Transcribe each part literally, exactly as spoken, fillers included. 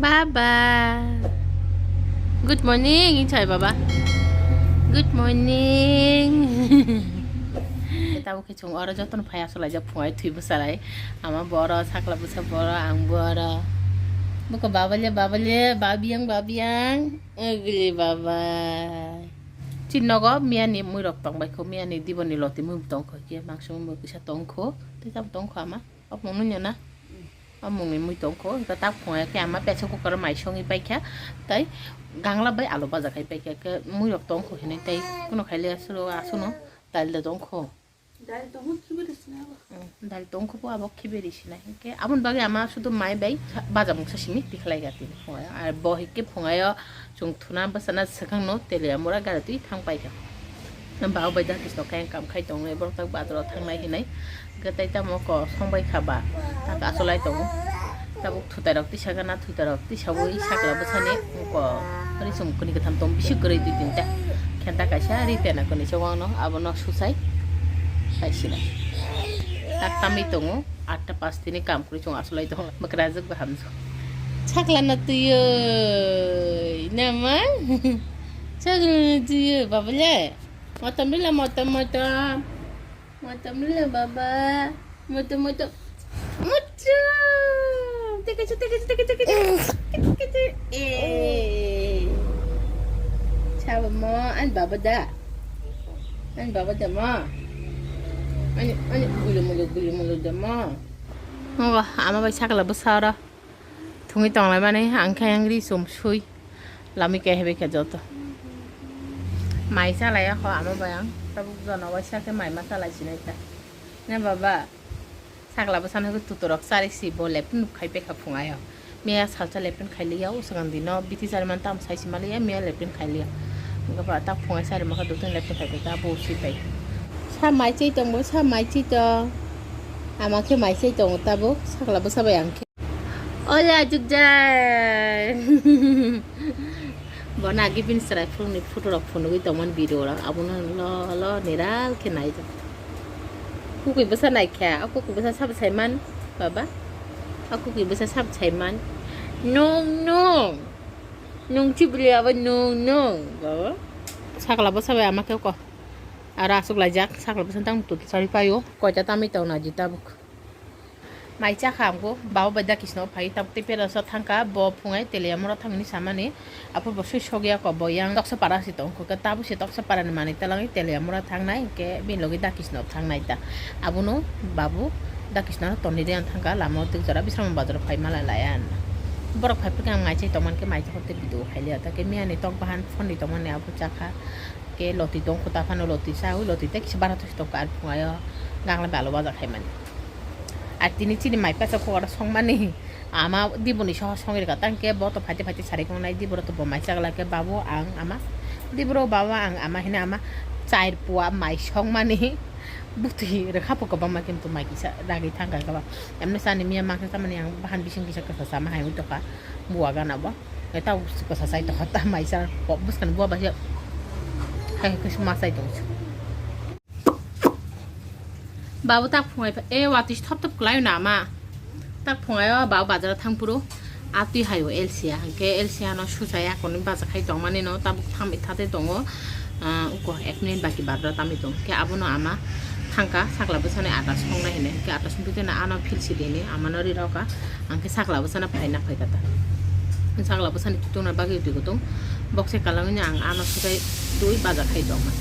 Baba. Good morning, hinwi sai baba. Good morning. Tabuk khe chwng oro jotono phai aswk laijak phungai thwi bwsalai. Ama boro, sakla bwsa boro, ang boro. Buko baba le, baba le, babiyang, babiyang. Ugly baba. Chini nogo miyani mui rok tong bai kho, miyani diboni loti mui tong kho, khe mangso mui kisa tong kho, tei tamo tong kho ama. Omo nungya na? Omo ni mui tong kho, hwnkhe tak phungai khe ama pressure cooker o mai songwi paikha, tei gangla bai alu baja khai paikha, khe mui rok tong kho hinwi tei kuno khai le aswk, aswk no dal da tong kho. Dal tong kho khibi rwsina abo. Hmm, dal tong kho bo abo khibi rwsina, hinkhe aboni bagwi ama sudu mai bai baja mungsa simi tikhlai ga tini phungai, ar bo hinkhe phungai o. Chwng thuna bwsana swkang no Teliamura gari twi thang paikha. Baba bai da kisno kayang kam khai tongo, borok tak bazar o thangnai hinwi. Hwnkhe tei tamo ko song bai kha ba, tak asolai tongo. Tabuk thutai rok tisa gana, thutai rok tisa ui sakla bwsani ko ri chum kuni kwtham tong bisi kwrwi dui tinta. Khenta kaisa ri tena kuni se wangno abono susai. Kaisina. Tak tamwi tongo, atta pas tini kam kwrwi chwng asolai tongo. Mwkrajwk bo hamjwk. Sakla na twiwi, nama? Sakla na twiwi, baba le? Motom rila, motom, motom. Motom rila, baba. Motom, motom. Motom. Teke, teke, teke, teke, teke. Eh. Sabo mo, ani baba da. Ani baba da mo. Ani, ani, gulu mulu, gulu mulu da mo. Ngo, ama bai sakla bwsa oro. Thungwi tonglaimani, ang khe ang ri chum sui. Lamwi khe hebai khe joto. Mai chalaiya kho ama bai ang. Tabuk jono waisa khe mai ma chalai sinai ta. Ne baba, sakla bwsano khe tuturok chari si bo lepin nuk khai pekha phungaio. Miya salsa lepin khai liya, o swkang dino bithi chari man tam sai si maliya, miya lepin khai liya. Wngkha ba tak phungai chari ma kha dotun lepin khai pekha bo si pai. Sa mai chui tong bo, sa mai chui tong. Ama khe mai chui tongo tabuk, sakla bwsa bai ang khe. Ola jukjai. Bono agi bini chwrai phuruni photo rok phunugwi tongmani video rok abono lo lo niral khe naijak. Kukui bwsa naikha, o kukui bwsa sabo saiman baba. O kukui bwsa sabo saiman. Nung nung. Nung chibili abo nung nung baba. Sakla bwsa bai ama khe ko. Aro aswk laijak sakla bwsa tang tu sari paio. Koita tamwi tong naji tabuk. Mai chakha ang bo, baba bai da kisno phai, tabuk tei pera so thangkha, bo phungai Teliamura thangni samani, aphuru bo sui sogya ko bo yang toksa para si tongkho khe, tabuk se toksa para ni manwi talangwi Teliamura thangnai, hinkhe bini logi da kisno thangnai ta. Abono babu da kisno no tonwi rw yang thangkha, lama o twi jora Bisramon bazar o phai ma lai lai ya. Borok phai phai khe ang mai chai tongmani khe mai chakha tei video khai liya, ta khe miyani tok bahan phone ri tongmani abo chakha. Khe loti tong kho ta phano loti chawi loti tei kisa bara tosi tong kha phungaio gangla bai alu baja khaimani. Ar tini chini mai pesa kho aro songmani ama diboni soho songwi rwkha tang khe bo to phaite phaite sari kongnai diboro to bo mai chagla khe babu ang ama diboro babu ang ama hino ama chai pua mai songmani bwtwi rwkha pho kwbangma khe mai kisa ragwi thangkha khe ba emno chani miya mangsa chamani ang bahan bising kisa kwsa sama hai wngtokha bua gana bo. Tei tabuk kwsa chai tongkha ta mai cha pok bwskang bua bai se hai khe ma chai tong. Babu tak phungai pha e watwi thop thop kwlai na ma tak phungai o babu bazar thang phuru atwi hai o L C A hwnkhe L C A no suchai akoni baja khai tongmani no tabuk thamwi thatwi tongo. Ah, uko ek minute baki badra tamwi tong khe abono ama thangkha sakla bwsani ata songnai hinwi khe ata songtwi teno ano philsi dini amano ri rokha. Ang khe sakla bwsano phai na phai kha ta. Sakla bwsani twi tongna bagwi twi kutung. Bokse kwlwngwi ang ano swkhe twi baja khai tongma.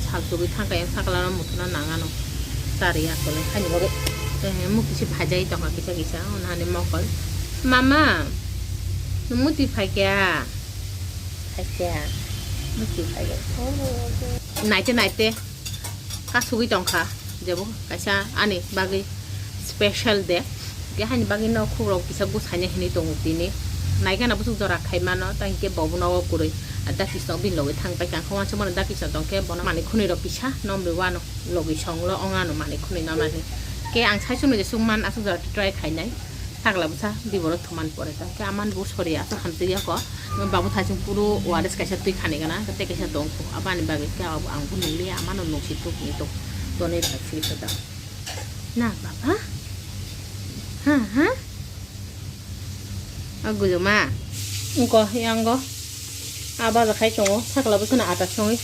Sal chugwi thangkha yang sakla no muthuna nang ano. Chari ya kole hani bagwi. Eh, mukti se phai jai tongkha kisa kisa. Ono hani mokol. Mama. Nwng mukti phai kha. Phai kha. Mukti phai kha. Naite naite. Kasugwi tongkha, jebo kaisa ani bagwi special de. Khe haini bagwi no khukrok kisa bwsaina hinwi tongo tini. Naikhe no bwswk jora khai mano, tei hinkhe bo bono o kwrwi. Dakisno bini logwi thang paikha, ang khe uansukmano dakisno tongkhe bono manwi khwnwi rok kisa nomri uano logwi songlo ong ano manwi khwnwi no nani. Khe ang saichung ni jesuk man aswk jora try khainai. Sakla bwsa biboro thuman pore ta. Khe aman bo sori aswk hamtwi yako. Babu thachung puro O R S kaisa twi khani gana, tei kaisa tong kho. Abani bagwi khe abo ang bo nungli, amano nungsi tuk ni tok. Tonwi bai phiri khe da. Na baba? Ha, ha? A gujuma. Wngko, yango. A baja khai tongo. Sakla bwsano ata songwi.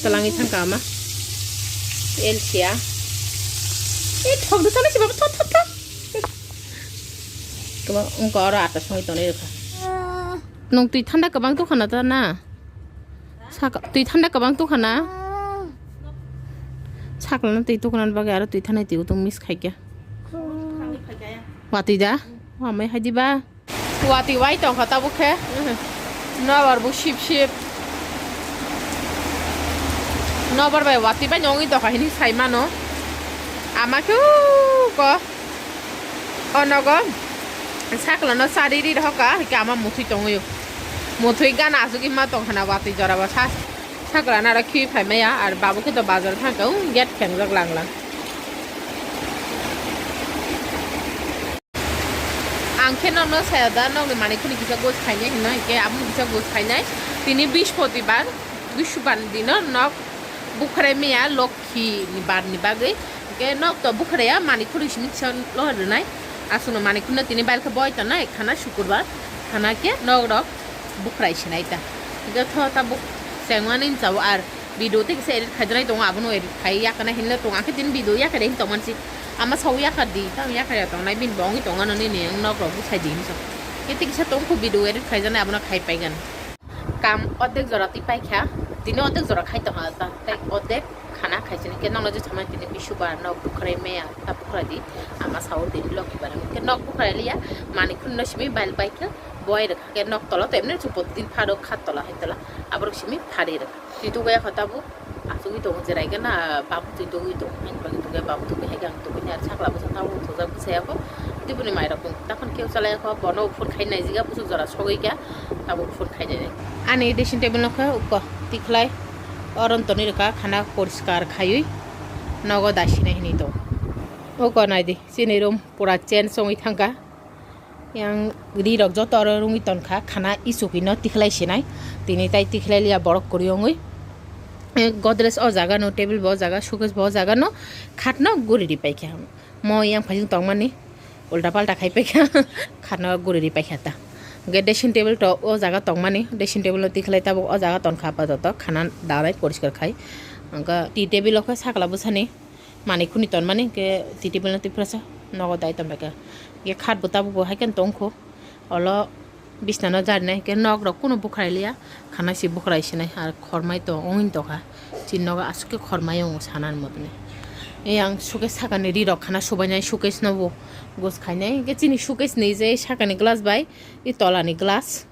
Twlangwi thangka ama. Elsia. E thok dusana si baba, thok, thok, thok. Kebo wngko oro ata songwi tonwi rwkha. Nwng twi thanda kwbang tukhana ta na? Saka, twi thanda kwbang tukhana? Sakla no twi tukhana bagwi aro twi thanai twi utung miss khaikya. Watwi da? Wamai hai diba? Watwi wai tongkha tabuk khe. Nobar bo sip sip. Nobar bai watwi bai nongwi tongkha hini sai mano. Ama khe ko. O nogo sakla no sari ri rohoka, hike ama muthwi tongwi. Muthwi gana asugwi ma tongkha na watwi jora ba sa. Sakla naro khiui phai maya, ar babu khe to bazar thangkha, um, gate khengjak lang lang. Ang khe nokno saya da, nokni manwi khuni kisa gos khainai hinwi, hinkhe aboni kisa gos khainai. Tini Brihospatibar, Brihospatibar dino nok bukhrai maya, Lokhi ni bar ni bagwi. Hinkhe nok to bukhraiya, manwi khuni simi kisa lo rwnai. Aswkno manwi khunino tini bail khe boi tongnai, khana Sukurbar, khana khe nok rok bukhrai sinai ta. Hinkhe tho tabuk chengmani chao ar. Video tei kisa edit khaijaknai tongo, abono edit khai yakana hinle tongo, akhe tini video yakare hin tongmansi. Ama sao yakar di, tamo yakar ya tongnai, bini bo wngwi tongano nini, ang nok rok bwsai di hinwi sa. Khe tei kisa tongkho video edit khaijaknai, abono khai paigan. Kam odek jora twi paikha, tini odek jora khai tongkha, ta-, tei odek khana khaisini. Khe nokno je thamani tini Brihospatibar nok bukhrai maya, ta bukhrai di, ama sao tini Lokhibar. Khe nok bukhrai liya, manwi khunino simi bail paikha, boi rwkha. Khe nok tola to emni chupo din pharo khat tola hai tola, aborok simi phari rwkha. Twi tugwi kha tabuk, asugwi tongo, jerai gana babu twi tugwi tongo, haini bagwi tugwi babu tugwi hai khe ang tugwini, ar sakla bwsa tabuk thujak bwsa yakho, tibuni mai rok tong, takhon keu chalai yakho, bono phone khai nai jigya, bwswk jora sogwi kha, tabuk phone khai nai. Ani dressing table no khe uko tikhlai, oron tonwi rwkha, khana poriskar khaiwi nogo dai sinai hinwi tong. Uko nai di, chini room pura change wngwi thangkha. Yang ri rok joto oro rungwi tongkha, khana isugwi no tikhlai sinai. Tini tai tikhlai liya borok kwrwi wngwi. Eh, Godrej o jaga no, table bo o jaga, showcase bo o jaga no, khat no guri ri paikha. Mo yang phaising tongmani ulta palta khai paikha, khat no guri ri paikha ta. Hwnkhe dressing table to o jaga tongmani, dressing table no tikhlai tabuk o jaga tongkha apatot, khana dalai poriskar khai. Hwnkhe tea table o khe sakla bwsani manwi khuni tonmani, hwnkhe tea table no twi phasa nogo dai tongbaikha. Hwnkhe khat bo tabuk bo hai khe tongkho. Olo bisna no jarinai, hwnkhe nok rok kunu bukhrai liya, khana si bukhrai sinai, ar khormai to wngwi tongkha. Chini nogo aswk khe khormai wngo sana ni motoni. Yang showcase sakani ri rok khana subainai, showcase no bo gos khainai, hwnkhe chini showcase ni je sakani glass bai i tola ni glass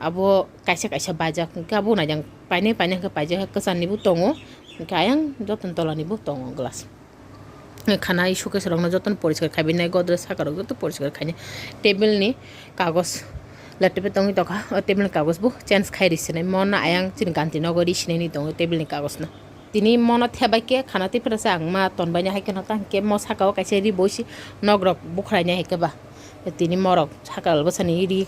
abo kaisa kaisa baijak, hwnkhe abo naijak painai painai hwnkhe paijak, kwchar ni bo tongo, hwnkhe ayang joto ni tola ni bo tongo glass. Khana i showcase rokno jotono poriskar khai binai, Godrej saka rok joto poriskar khainai. Table ni kagoj laptop tongwi tongkha, o table ni kagoj bo change khai ri sinai. Mo no ayang chini ganti nogo ri sinai ni tongo table ni kagoj no. Tini mo no thebai khe khana tei phirasa ang ma tonbai nai hai kheno, tang khe mo saka o kaisa ri bo si nok rok bukhrai nai hai khe ba. Tini morok sakal bwsani ri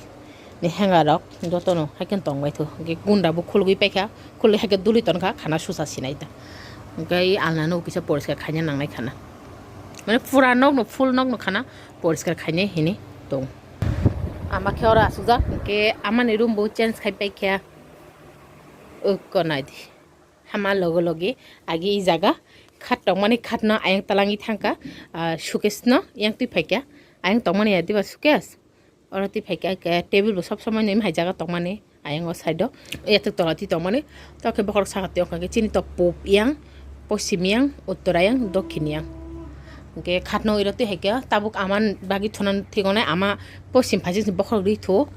ni hanger rok jotono haikhe tongbaitho. Hwnkhe gunda bo khulugwi paikha, khulugwi haikhe duli tonkha, khana susa sinai ta. Hwnkhe i alna no kisa poriskar khaina nangnai khana. Mane pura nokno, full nokno khana poriskar khainai hinwi tong. Ama khe oro asukjak, hwnkhe amani room bo change khai paikha. Ukko naidi. Hama logo logi agi i jaga khat tongmani khatno ayang talangwi thangkha, ah, showcase no yang twi phaikha. Ayang tongmani ya diba showcase? Oro twi phaikha, hwnkhe table bo sob somoi nwi hai jaga tongmani, ayang o side o, yathek tola twi tongmani, tokhe bokhorok saka twi ongkha khe chini tok pub yang, poschim yang, uttor yang, dokhin yang. Hwnkhe khatno iro twi hai khe tabuk ama bagwi thunani thik wngnai, ama poschim phaising bokhorok ri thu,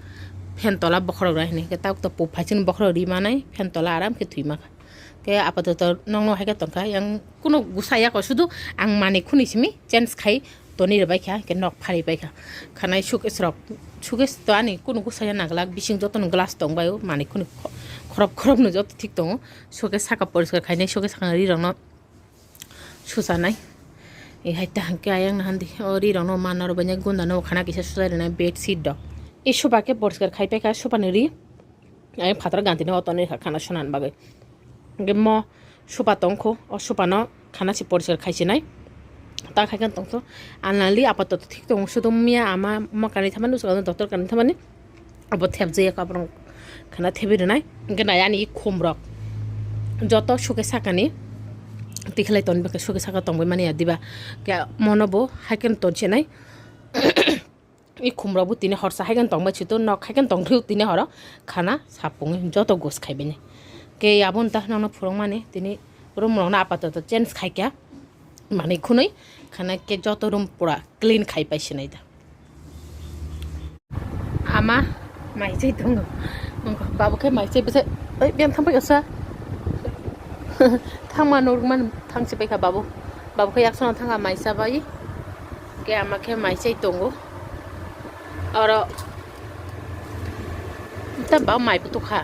phen tola bokhorok rai hwnwi khe tabuk to pub phaising bokhorok ri manai, phen tola aram khe thwi mankha. Khe apatoto nokno hai khe tongkha, yang kunu gusa ya ko, sudu ang manwi khuni simi change khai tonwi rwbaikha, khe nok phari baikha. Khanai showcase rok, showcase to ani kunu gusa ya naglak, bising jotono glass tongbaio, manwi khuni kho-, khorop khorop no joto thik tongo. Showcase saka poriskar khainai, showcase saka ri rokno susanai. E hai ta hwnkhe ayang nahan di, o ri rokno manna rwbainai, gunda no khana kisa susa rwnai, bed sheet rok. E sofa khe poriskar khai paikha, sofa ni ri. Ayang phatar ganti no oto ni kha khana sunan bagwi. Hwnkhe mo sofa tongkho, o sofa no khana se poriskar khai sinai. Ta khai khe tongtho. Alna li apatot thik tongo, sudo miya ama ma kanwi thamani, nusa kanwi doctor kanwi thamani. abo thepjaya khe aborok khana thebi rwnai. Hwnkhe nai ani khumrok joto suke sakani tikhlai toni bagwi suke saka tongbai mani ya diba? Khe mono bo haikheno tonsinai. I khumrok bo tini horsa haikheno tongbai sito, nok haikheno tongthwio tini horo khana sapungwi joto gos khaibaini. Khe aboni ta nokno phurwngmani tini room rokno apatoto change khaikha. Manwi khwnwi khana khe joto room pura clean khai pai sinai da. Ama mai chai tongo. Babu khe mai chai bwsai, oi, biyang thang pai kha sa. Thangma nurman thang si pai kha babu. Babu khe yaksano thang kha mai chabai. Khe ama khe mai chai tongo. Oro ta babu mai putu kha.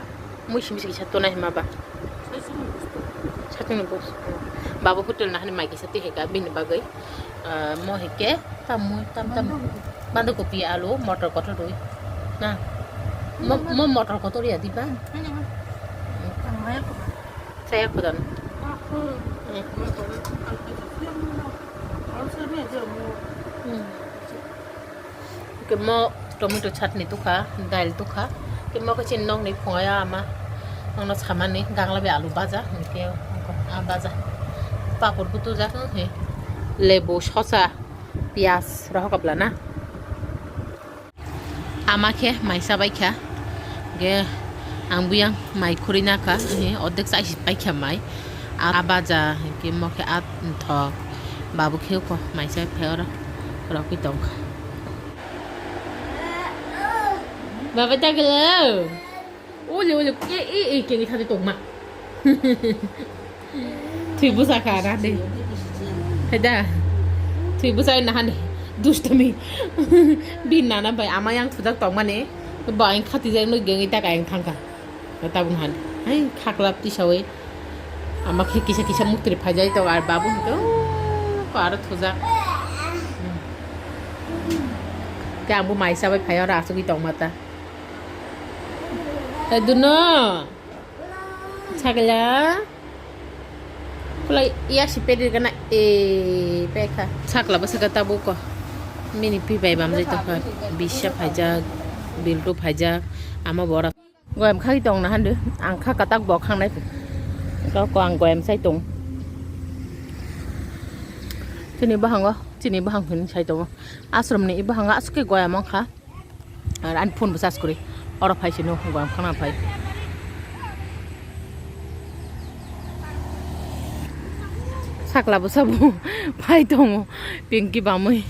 Mui simi simi sa tonai hima ba. Satungni bus. Babu hotel nahani mai kisa twi heka bini bagwi. Ah, mo heke tam mui tam tam. Bandhakopi, alu, motor kotor rwi. Na. Mo, mo motor kotor ya diba? Saya kodan. Hmm. Hwnkhe mo tomato chutney tukha, dail tukha. Hwnkhe mo khe chini nokni phungayo ama nokno samani gangla bai alu baja, hwnkhe a baja. Papor bo tujak, hwnkhe lebu, sosa, piyaj rohok kaplana. Ama khe mai chabai kha, hwnkhe ang buyang mai khurui nakha, hwnkhe ordek chaisi paikha mai. A baja, hwnkhe mo khe a thok, babu khe ko mai chai phai oro rokwi tongkha. Baba ta gelo. Uli, uli, e, e, e, kini thani tongma. Thwi bwsa kha na de. Haida. Thwi bwsa na hani. Dustami. Bin nana bai ama yang thujak tongmani. Ba ang khati jai no gengi ta kayang thangkha. Tabun han. Hai khaklap tisawi. Ama khe kisa kisa mukri phajai to ar babu hwnkhe, "Oh, ko aro thujak." Khe ang bo mai chabai phai oro asugwi tongma ta. Hai duno. Sagla. Kulai iya si pedi kana e pekha. Sakla bo saka tabuk ko. Mini pi bai bam jai tongkha. Bisa phaijak, biltu phaijak, ama bora. Goyam khai tong na handu. Ang kha katak bo khang nai. Ko ko ang goyam sai tong. Chini bahango, chini bahang hin sai tongo. Asrom ni i bahango aske goyam ong kha. Ar ani phone bo charge kwrwi. Oro phai sino, hwnba ang khana phai. Sakla bwsa bo phai tongo, Pinky bamwi.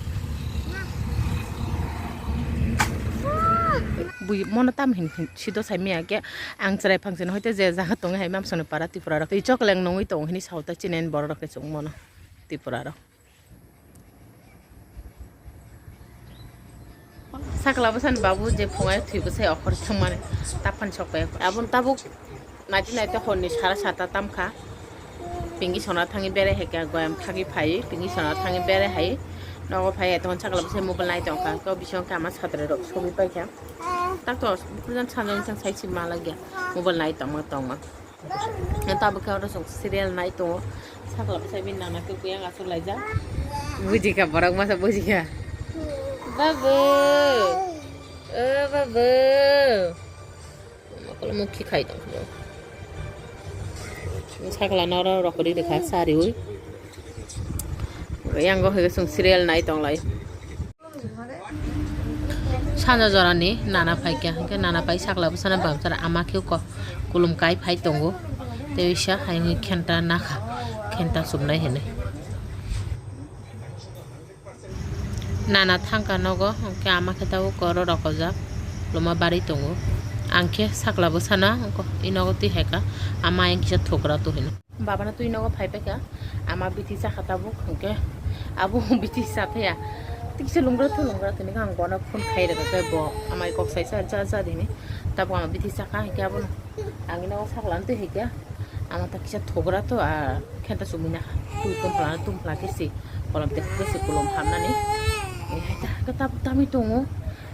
Bui mono tam hin hin sido sai miya khe ang chwrai phang sino hoite je jaga tongo hai mamsano para Tripura rok. Twi chokleng nungwi tongo hini sauta chini borok rok khe chwng mono Tripura rok. Sakla bwsani babu je phungai thwi bwsai okhor thangmani taphani sokpai. Aboni tabuk naiti naiti horni sara sata tamkha. Pinky sona thangwi berai haikha, goyam khagwi phai, Pinky sona thangwi berai hai. Nogo phai eto sakla bwsai mobile nai tongkha. To bising khe ama satra rok sogwi paikha. Tak to bukujan sanjang sang sai si malagya. Mobile nai tongma tongma. Tabuk khe oro chwng serial nai tongo. Sakla bwsai bini nana khe kuyang aswk laijak. Bujikha borok masa bujikha. Babu. O babu. Mokolo mukhi khai tong. Sakla noro rokori rikha sariwi. Yang go hwnkhe chwng serial nai tonglai. Sanja jorani nana phaikha, hwnkhe nana pai sakla bwsano bamsara ama khe ko kulum kai phai tongo. Tei bisa hai wngwi khenta nakha, khenta chumnai hinwi. Nana thangkha nogo, hwnkhe ama khe tabuk oro rokojak, loma bari tongo. Ang khe sakla bwsano i nogo twi haikha, ama ayang kisa thugra tu hino. Babano twi nogo phai paikha, ama bithi chakha tabuk, hwnkhe abo bithi chathaya. Tikisa lungra thu, lungra thini khe ang bono phone khai rwkha khe bo amai kok saisa ja ja dini. Tabuk ama bithi chakha, hwnkhe abono ang ino sakla twi hwnkhe ama ta kisa thugra to, a khenta chumui nakha. Tu tumpla, tumpla khe se kolom te khe se kolom hamnani. Eh, hai ta khe tabuk tamwi tongo.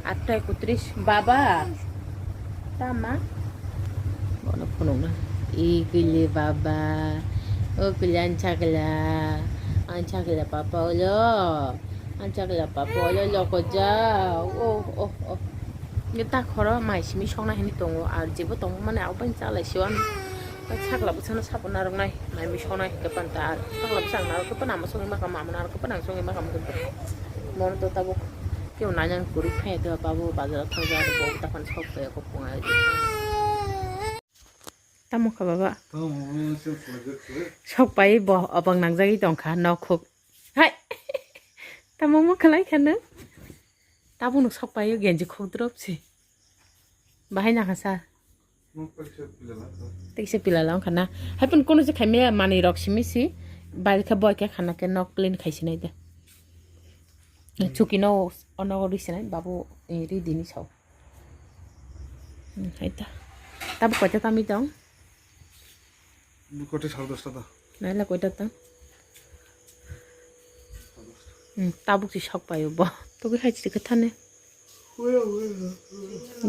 Atta ekotris. Baba. Tama. Bono phunukna. Ikili baba. O kili anchakla. Anchakla papa olo. Anchakla papa olo loko ja. Oh, oh, oh. Nge ta khoro mai simi sokna hini tongo, ar jebo tongmani abo bai chalai siwan. Sakla bwsano sapo narwknai, mai mi sokna hingke panta, ar sakla bwsa ang narwk khe pano ama songwi makha, mama narwk khe pano ang songwi makha mukhe. Mono to tabuk kebo nainani kwrwi phaiya, to babo bazaro thangja, bo ta phano sok phaiya, kok punga. Tamo kha baba? Sok pai bo obang nangjagwi tongkha nok khuk. Hai. Tamo mo khlai kha nw? Tabuk nuk sok pai o genji khuk drop si. Bahai nang kha sa. Tekse pila lang kha na. Hai pun kono se khaimya manwi rok simi si. Bai kha boi khe khana khe nok clean khai sinai de. Chuki no ono ri sinai babu, eh, ri dini sao. Hmm, hai ta. Tabuk koita tami tong? Koita sare dosta ta. Naila koita tong? Hmm, tabuk si sok pai o bo. Tugui hai chiri khe thane.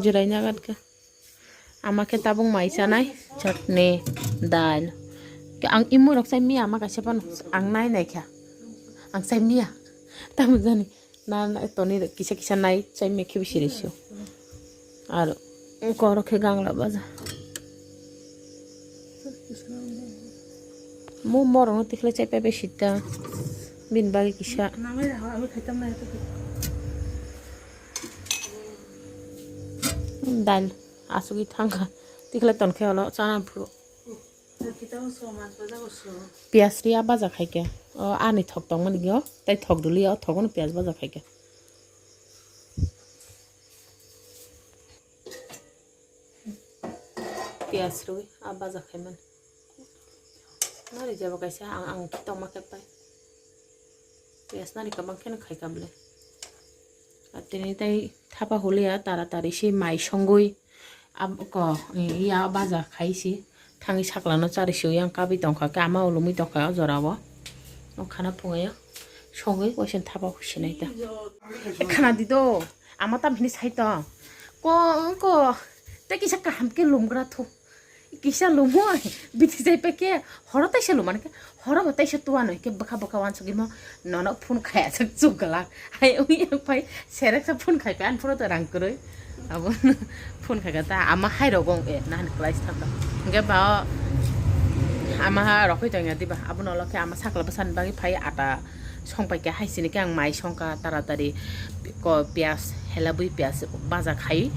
Jirai nagat khe. Ama khe tabuk mai chanai, chutney, dal. Khe ang imo rok chai miya ama kaisa phano ang nai nai kha. Ang chai miya. Tamo jani. Na, na, toni kisa kisa nai chai me khe bisi risi. Ar koro khe gangla baja. Mo morong no tikhle chai pai bai sita. Bin bagi kisa. Dal asugwi thangkha. Tikhle tonkhe olo chana phuru. Piyas ri a baja khaikhe. O ani thok tongmani o, tai thok duli o, thok no piyas baja khaikhe. Piyas rwi a baja khaimani. Nari jabo kaisa ang, ang tongma khe pai. Piyas nari kwbang kheno khaikha bwle. Tini tai thapa huliya taratari si mai songwi. Ab-, ko, i-, iya baja khai si. Thangwi saklano chari si yang kabwi tongkha khe ama ulumwi tongkha o jorao. O khana phungayo. Songwi waisa thapa husinai ta. E khana di do. Ama tam hini sai tong. Ko, ko. Te kisa kaham khe lumgra thu. Kisa lumo. Biti jai pe khe. Horo taisa lumani khe. Horo bo taisa tuwa noi khe bwkha bwkha wansugwi mo. Nono phone khaya chak chuk galak. Hai ui yang pai. Serek sa phone khai pe an phone to rang kwrwi. Abo phone khaikha ta ama hai rok wng e nahani class thangkha. Hingke ba o ama ha rok khe tongya diba abono ulo khe ama sakla bwsani bagwi phai ata song paikha hai sini khe ang mai songkha taratari ko piyas helabwi piyas baja khai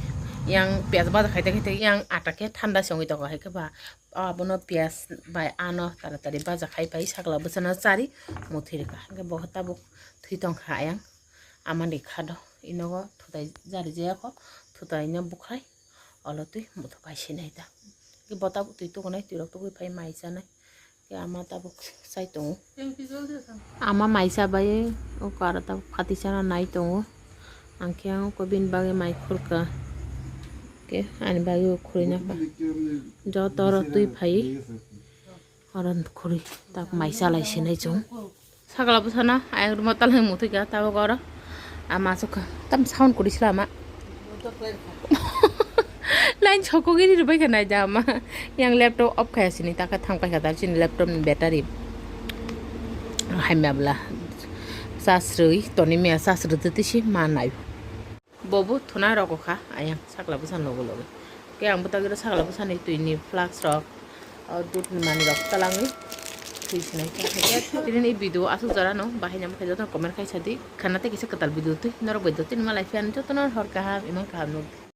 yang piyas baja khaite khaite yang ata khe thanda se wngwi tongo hai khe ba o abono piyas bai ano taratari baja khai pai sakla bwsano chari muthwi rwkha hingke bo tabuk thwi tongkha ayang. Amani khado inogo thutai jari jaya kho thutai no bukhai olo twi muthuk hai sinai ta. Ki bota twi tukunai twi rok tugui phai mai chanai. Ki ama tabuk sai tongo. Ama mai cha bai o karo tabuk phati chana nai tongo. Ang khe ang ko bini bagwi mai khurka. Ke ani bagwi o khurui naka. Joto oro twi phai. Oro khuri tak mai chalai sinai chwng. Sakla bwsano ayang rwma talai muthwi kha tabuk oro. Ama aswk kha tam sound kwrwi sla ma. Line sokogwi ri rwbai kha naida ama. Yang laptop off khaya sini takha thang paikha tar chini laptop ni battery. Hamya bwla charge rwi toni mia charge rwtwi tisi ma nai. Bobo thuna rokokha ayang sakla bwsa logo logo. Ke ang bwtagwi sakla bwsani twini flask rok, o dudh ni manwi rok talangwi thwi sinai kha. Tini ni video aswk jora no bahai namo khe jotono comment khai sadi. Khana tei kisa kwtal video twi norok bai do tini malai phiya jotono hor kaham imang kaham nuk.